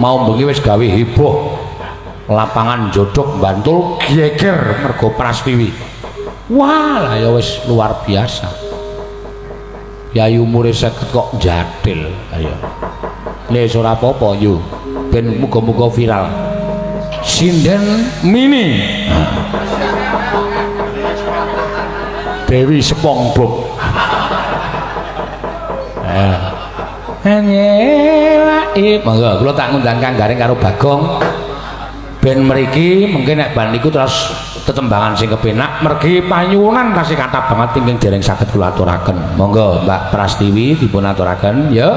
Mau bengi wis gawe heboh. Lapangan Jodog Bantul geger mergo Prastiwi. Wah, lah ya wis luar biasa. Yayi umure 50 kok jathil. Ayo. Wis ora apa-apa yo. Ben muga-muga viral. Sinden mini. Dewi SpongeBob. Nyelaki. Monggo kula tak ngundang Kang Gareng karo Bagong. Ben mriki mungkin nek ban niku terus tetembangan sing kepenak mergi panyuwunan kasih kathah banget ingkang dereng saged kula aturaken. Monggo Mbak Prastiwi dipun aturaken ya.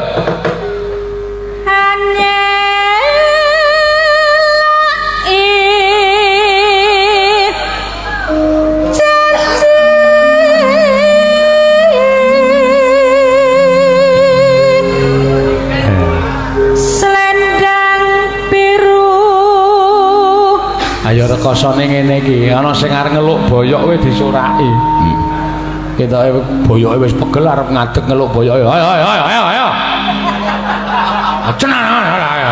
Ayo rekosone ngene iki, ana sing arep ngeluk boyok kowe disuraki. Ketoke boyoke wis pegel arep ngadeg ngeluk boyoke. Ayo ayo ayo ayo ayo. Cenang ayo.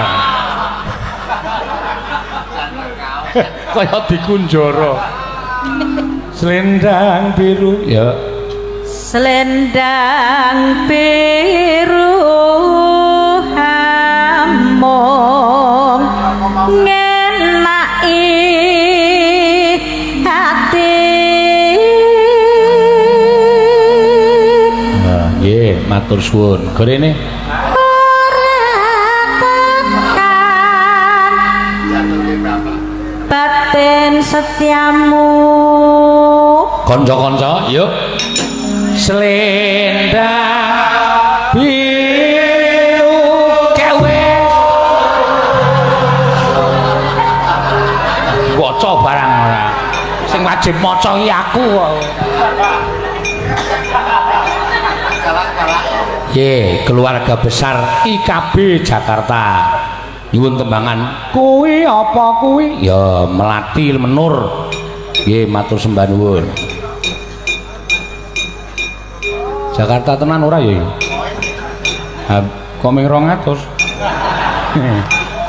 Kaya dikunjara. Selendang biru ya. Selendang biru hamong ngenaki hati. Nggih, matur suwun. Gorene ora tekan batin setiamu. Kanca-kanca, yuk. Selendang biru kewe. Waca barang ora. Sing wajib maca iki aku kok. Ye, keluarga besar IKB Jakarta. Nyuwun tembangan kuwi apa kuwi? Ya Melati Menur. Nggih, matur sembah nuwun. Jakarta tenan ora ya? Ha, kok ming 200?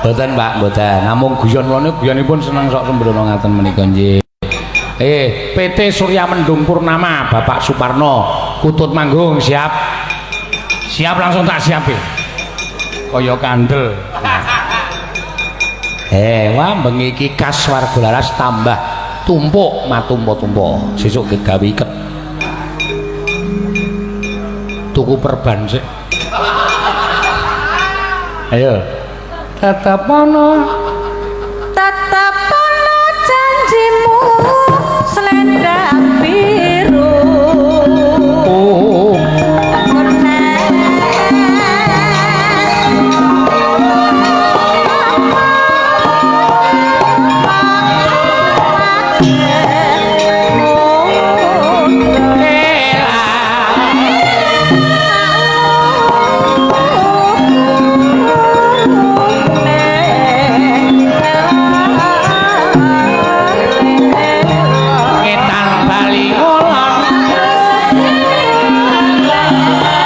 Mboten, Pak, mboten. Namung guyon kula niku guyonipun seneng sok sembrono ngaten menika nggih. PT Surya Mendung Purnama, Bapak Suparno, Kutut Manggung siap. Siap langsung tak siapi. Kaya kandel. Wah bengi iki kas warga laras tambah tumpuk matumpa-tumpa. Sesuk gawe iket. Tuku perban sik. Ayo. Tetep ana, tetep ana janjimu selendang biru. Oh. Ngetan bali ngulon.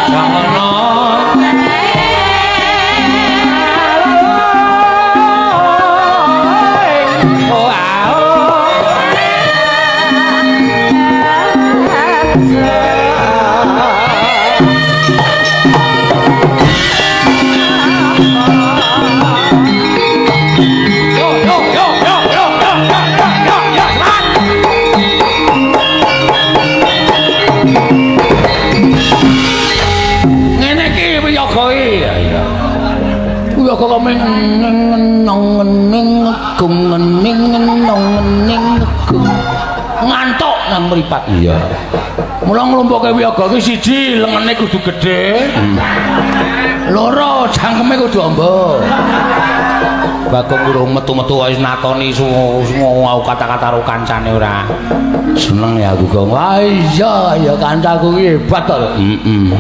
Jangono. Oh, ah, oh. Yo yo yo yo yo yo yo yo yo semangat. Ngene iki wiyaga iki. Iya. Wiyaga kok ming neng ning gung ning neng ning gung. Ngantuk nang mripat. Iya. Mula nglumpuke wiyaga iki siji lengene kudu gedhe. Loro cangkeme kudu amba. Bagong urung metu-metu wis natoni semua kata-kata karo kancane ora. Seneng ya aku Gong. Wah iya ya kancaku iki hebat to. Heeh.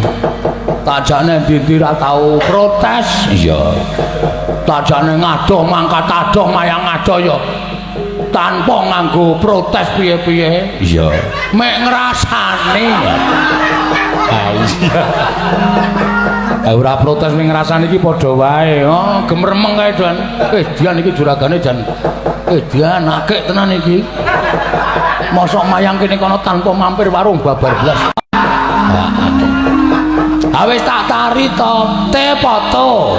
Tajane ndi-ndi ra tau protes. Iya. Tajane ngadoh mangkat adoh mayang adoh ya tanpa nganggo protes piye-piye. Iya. Mek ngrasani. Ha iya. Ora protes ning ngrasani iki padha wae. Oh, gemeremeng kae, Dan. Dian iki juragane jan. Dian akeh tenan iki. Mosok mayang kene kono tanpa mampir warung babar blas. Ha wis tak tari to, te foto.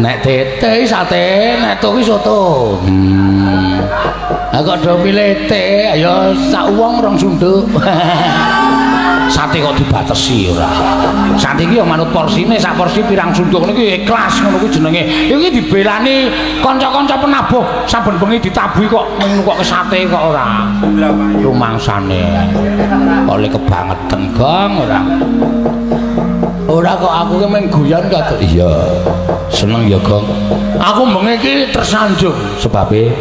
Nek tete sate, nek to ki soto. Ha kok do milih te, ya sak wong rong sunduk. Sate kok dibatesi ora. Sate iki ya manut porsine, sak porsi pirang sunduk ngono iki ikhlas ngono kuwi jenenge. Iki dibelani kanca-kanca penabuh saben bengi ditabuhi kok nukokke sate kok ora. Rumangsane. Oleh kebangetan gong ora. Ora kok aku ki mung guyon kok. Iya. Seneng ya, Gong. Aku bengi iki tersanjung sebabe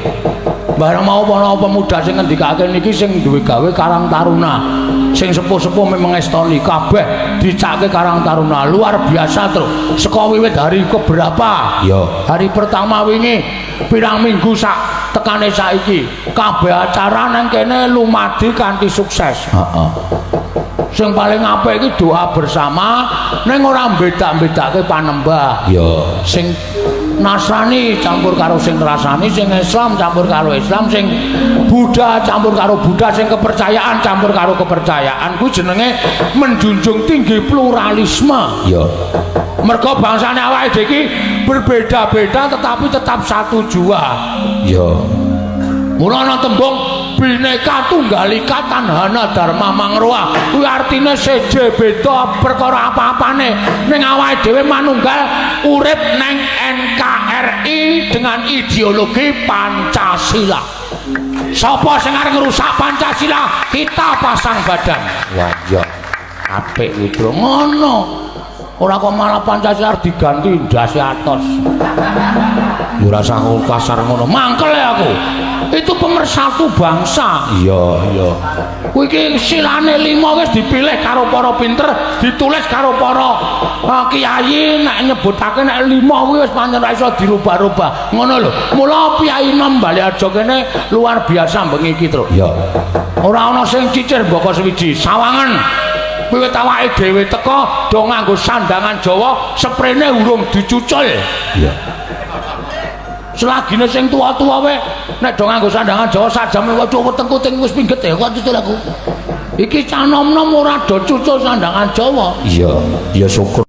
barang mau ana pemuda sing ngendikake niki sing duwe gawe Karang Taruna. Sing sepuh-sepuh memang ngestoni kabeh dicake Karang Taruna. Luar biasa, Tru. Saka wiwit hari keberapa? Ya, hari pertama wingi pirang minggu sak tekane saiki kabeh acara nang kene lumadi kanthi sukses. Heeh. Sing paling apik iki doa bersama ning ora beda-bedake panembah. Ya, sing Nasrani campur karo sing ngrasani, sing Islam campur karo Islam, sing Buddha campur karo Buddha, sing kepercayaan campur karo kepercayaan. Kuwi jenenge menjunjung tinggi pluralisme. Ya. Mergo bangsane awake dhewe iki berbeda-beda tetapi tetap satu jua. Ya. Mula ana tembung Bhinneka Tunggal Ika Tanhana Dharma Mangrowa. Kuwi artine seje beda perkara apa-apane ning awake dhewe manunggal urip neng NKRI dengan ideologi Pancasila. Sapa sing arep ngrusak Pancasila, kita pasang badan. Wah, iya. Apik kuwi, Bro. Ngono. Ora kok malah Pancasila arep diganti ndase atos. Ora usah kasar ngono. Mangkel ya aku. Itu pemersatu bangsa. Iya, iya. Kuwi iki silane lima wis dipilih karo para pinter, ditulis karo para kiai nek nyebutake nek lima kuwi wis pancen ora iso dirubah-rubah. Ngono lho. Mula piyai nom Baleharjo kene luar biasa bengi iki, Tru. Iya. Ora ana sing cicir mbaka sewiji. Sawangen. Wiwit awake dhewe teka do nganggo sandangan Jawa, sprene urung dicucul. Iya. Selagine sing tuwa-tuwa wae nek do nganggo sandangan Jawa sak jam waduh wetengku ting wis pingget ya kok cucul aku. Iki cah nom-nom ora do cucul sandangan Jawa. Iya, ya syukur.